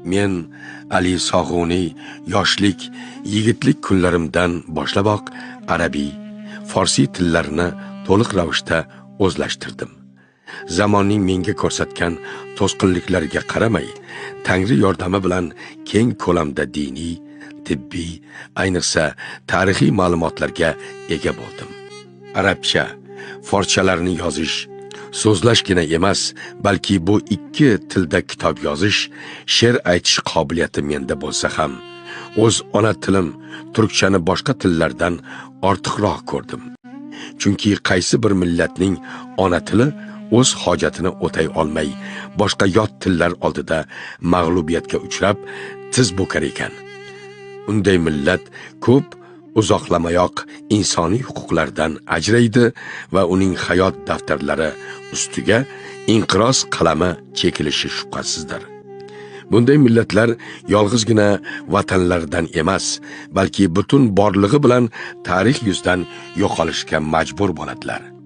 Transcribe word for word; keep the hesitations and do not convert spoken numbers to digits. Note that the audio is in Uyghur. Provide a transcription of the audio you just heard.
Men ئەلى ساغۇنى ياشلىق، يىگىتلىك كۈنلىرىمدىن باشلاپاق ئەرەبىي، فارسىي تىللارنى تولۇق رەۋىشتە ئۆزلەشتۈردۈم. زاماننىڭ مېڭە كۆرسەتكەن توسقۇنلۇقلىرىغا قارىماي، تەڭرى ياردىمى بىلەن كەڭ كۆلەمدە دىنىي، تېببىي، ئەينىسە تارىخىي مەلۇماتلارغا ئىگە بولدۇم. ئەرەبچە، فارسچىلارنى يازىش، سۆزلەشكىنە ئەمەس، بەلكى بۇ ئىككى تىلدا كىتاب يازىش، شېئىر ئېيتىش قابىلىيىتى مەندە بولسا ھەم، ئۆز ئانا تىلىم تۈركچىنى باشقا تىللاردىن ئارتۇقراق كۆردۈم. چۈنكى قايسى بىر مىللەتنىڭ ئانا تىلى ئۆز ھاجىتىنى ئۆتەي ئالماي، باشقا يات تىللار ئالدىدا مەغلۇبىيەتكە ئۇچراپ، تىز بۆكەر ئىكەن. ئۇنداي مىللەت كۆپ ئۇزاقلىماياق ئىنسانىي ھوقۇقلاردىن ئاجرايدۇ ۋە ئۇنىڭ ھايات دەپتەرلىرى ئۈستىگە ئىنقىراز قەلىمى چېكىلىشى شۈبھىسىزدۇر. بۇنداي مىللەتلەر يالغۇزغىنا ۋەتەنلىرىدىن ئەمەس، بەلكى پۈتۈن بارلىقى بىلەن تارىخ يۈزىدىن يوقىلىشقا مەجبۇر بولىدۇلار.